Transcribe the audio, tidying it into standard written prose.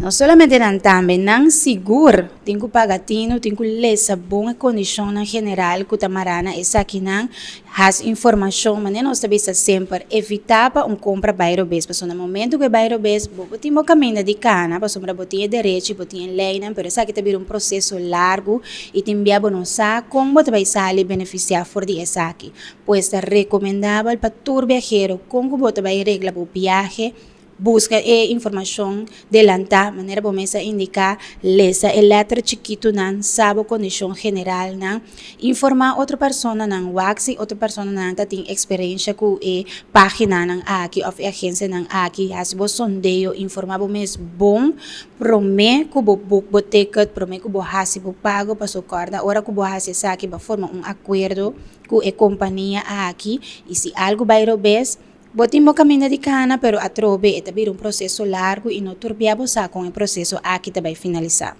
No solamente nan tambe, nan sigur tin ku paga tinu, tin ku lesa bon e kondishonnan general ku ta mará na esakinan, hasi informashon, manera nos ta bisa semper, evitá pa un kompra bai robes, pasobra na momento ku e bai robes, bo por tin bo kaminda di kana, pasobra bo tin e derechi, bo tin e leinan, pero esaki ta bira un proseso largu i tin bia bo no sa kon bo ta bai sali benefisiá for di esaki. Pues ta rekomendabel pa tur biahero kon ku bo ta bai regla bo biahe, Buska e informashon delantá, manera bo mes a indiká, lesa e lèter chikitunan, sa bo kondishon generalnan, informá otro personanan, wak si otro personanan ta tin eksperensha ku e páginanan aki òf e agensianan aki, hasi bo sondeo, informá bo mes bon promé ku bo book bo ticket, promé ku bo hasi bo pago, pasobra kòrda ora ku bo hasi esaki bo a forma un akuerdo ku e kompania aki i si algu bai robes, Bo tin bo kaminda di kana, pero atrobe e ta bira un proseso largu i no tur bia bo sa kon e proseso aki ta bai finalisá.